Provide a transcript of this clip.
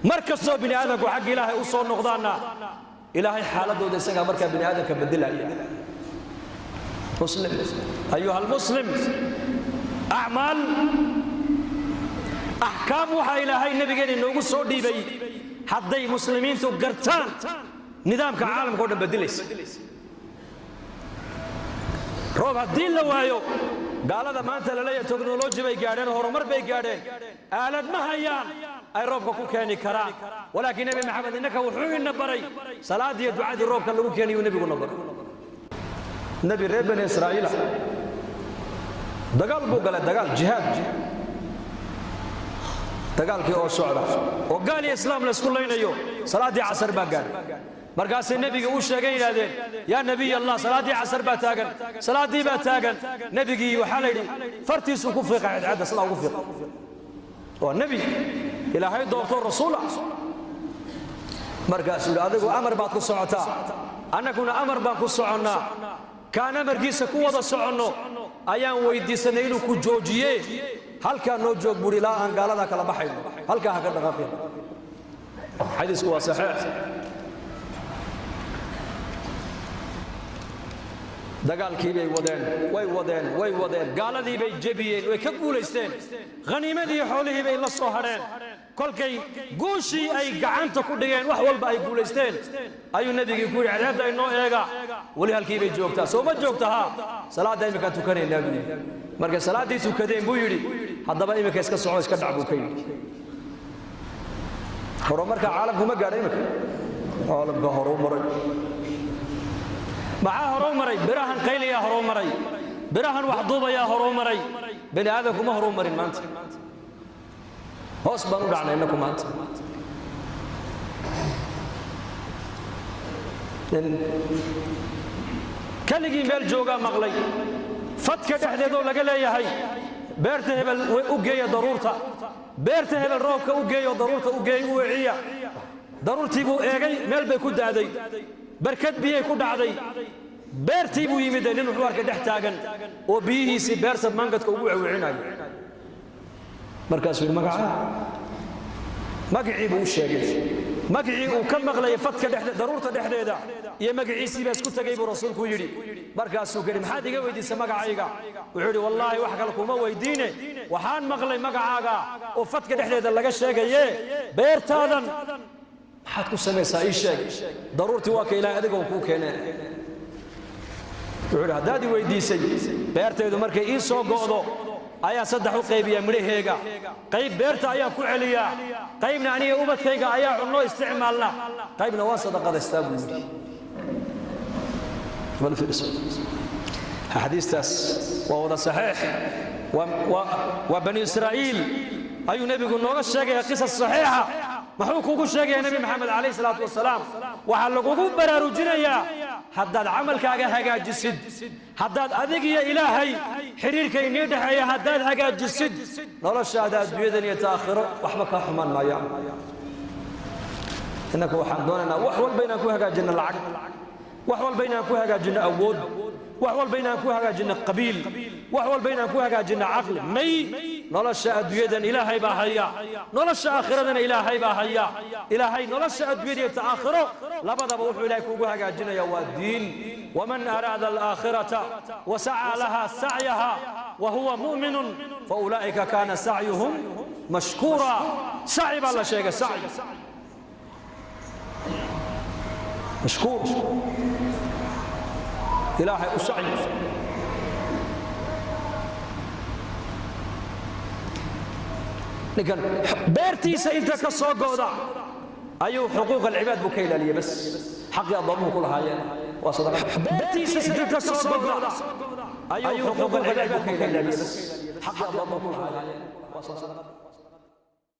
Mar kastoo bini aadamku xagga Ilaahay u soo noqdaanna, Ilaahay xaaladooda isagaa markaa bini aadamka bedelaya. Muslim, ayuha almuslim, acmaal, axkaam waxaa Ilaahay nabigeena inoogu soo dhiibay hadday muslimiintu gartaan nidaamka caalamka o dhan bedelaysa. Roob haddii la waayo, gaalada maanta la leeyahay teknoloji bay gaadheen, horumar bay gaadheen, aalad ma hayaan ay roobka ku keeni karaan. Walaakiin Nebi Maxamed innaka wuxuu ina baray salaaddii iyo ducadii roobka lagu keenayuu nebiguna baray. Nebi reer Bani Israa'iila dagaal buu galay, dagaal jihaad. Dagaalkii oo socda oo gaal iyo islaam la isku laynayo, salaaddii casar baa gaadhay. Markaasay nebiga u sheegay, yidhahdeen: "Yaa Nebiy Allah, salaaddii casar baa taagan, salaaddii baa taagan." Nebigii waxaa la yidhi fartiisuu ku fiiqa cadcadda, sidaa ugu fiiqa. Waa nebi Ilaahay doorto, rasuula. Markaasuu yidhi: "Adigu amar baad ku socotaa, annaguna amar baan ku soconnaa. Kaan amarkiisa ku wada soconno ayaan weydiisanay inuu ku joojiye. Halkaa noo joog," buuri, "ilaa aan gaaladaa kala baxayno. Halkaa ha ka dhaqaaqin." Xadiisku waa saxiix. Dagaalkii bay wadeen, way wadeen, way wadeen, gaaladii bay jebiyeen, way ka guulaysteen, khaniimadii xoolihii bay la soo hadheen. Kolkay guushii ay gacanta ku dhigeen, wax walba ay guulaysteen, ayuu nebigii ku yidhi: "Cadceedda inoo eega, weli halkii bay joogtaa, soo ma joogta? Haa, salaadda imminkaan tukanaynaa," buu yidhi. Markay salaaddii tukadeen buu yidhi: "Haddaba iminka iska soco, iska dhac," buu ka yidhi. Horumarka caalamku ma gaadha iminka. Caalamka horu maray, maxaa horuu maray? Birahan qayliyaa horuu maray, birahan wax duubayaa horuu maray. Bani aadamku ma horuu marin maanta, hoos baan u dhacnay innaku maanta. Keligii meel joogaa maqlay fadka dhexdeedoo laga leeyahay: "Beerta hebel u geeya daruurta, beerta hebel roobka u geeyo, daruurta u geey, u weciya." Daruurtii buu eegay, meel bay ku da'day, barkad biyay ku dhacday. Beertii buu yimid, nin wuxuu arkay dhex taagan oo biyihiisii beerta mangadka ugu wewicinayo. Markaasuu yidhi: "Magacaa?" Magacii buu u sheegay. Magacii uu ka maqlayay fadka dhexde, daruurta dhexdeeda, iyo magaciisii baa isku tegay buu rasuulku yidhi. Markaasuu yidhi: "Maxaad iga weydiisay magacayga?" Wuxuu yidhi: "Wallaahi wax kale kuma weydiine, waxaan maqlay magacaaga oo fadka dhexdeeda laga sheegaye, beertaadan maxaad ku samaysaa? Ii sheeg, daruurtii waa ka Ilaahay adigoo kuu keeneen." Wuxuu yidhi: "Haddaad i weydiisay, beertaydu markay ii soo go'do ayaa saddex u qaybiyaa midhaheega. Qayb beerta ayaan ku celiyaa, qaybna aniga ubadkayga ayaa cunno isticmaalna, qaybna waan sadaqadaystaa," buu yidhi. Axaadiistaas waa wada saxiix. Waa Bani Israa'iil ayuu nebigu nooga sheegaya qisas saxiixa. Muxuu kugu sheegaya Nebi Maxamed calayhi salaatu wasalaam? Waxaa lagugu baraarujinayaa haddaad camalkaaga hagaajisid, haddaad adig iyo Ilaahay xidhiirka inii dhexeeya haddaad hagaajisid, noloshaada adduunyadan iyo taakhiro waxba kaa xumaan maayaan. Innaka waxaan doonaynaa wax walba inaan ku hagaajinno lacag, wax walba inaan ku hagaajinno awood, wax walba inaan ku hagaajinno qabiil, wax walba inaan ku hagaajinno caqli. May, nolosha adduunyadan Ilaahay baa haya, nolosha aakhiradana Ilaahay baa haya. Ilaahay nolosha adduunyada iyo ta'aakhiro labadaba wuxuu Ilaahay kugu hagaajinaya waa diin. Waman araada alaakhirata wasacaa laha sacyaha wa huwa mu'minun faulaa'ika kaana sacyuhum mashkuura. Saci baa la sheegay, sacyi mashkuur, Ilaahay u sacyi. Ninkan beertiisa inta ka soo go'da ayuu xuquuq alcibaad buu ka ilaaliyey, bas xaqii addoommuhu ku lahaayeen waa sadaqa. Beertiisa inta ka soo go'da ayuu xuquuq alcibaad buu ka ilaaliyey, bas xaqii addoommuhu ku lahaayeen waa sadaqa.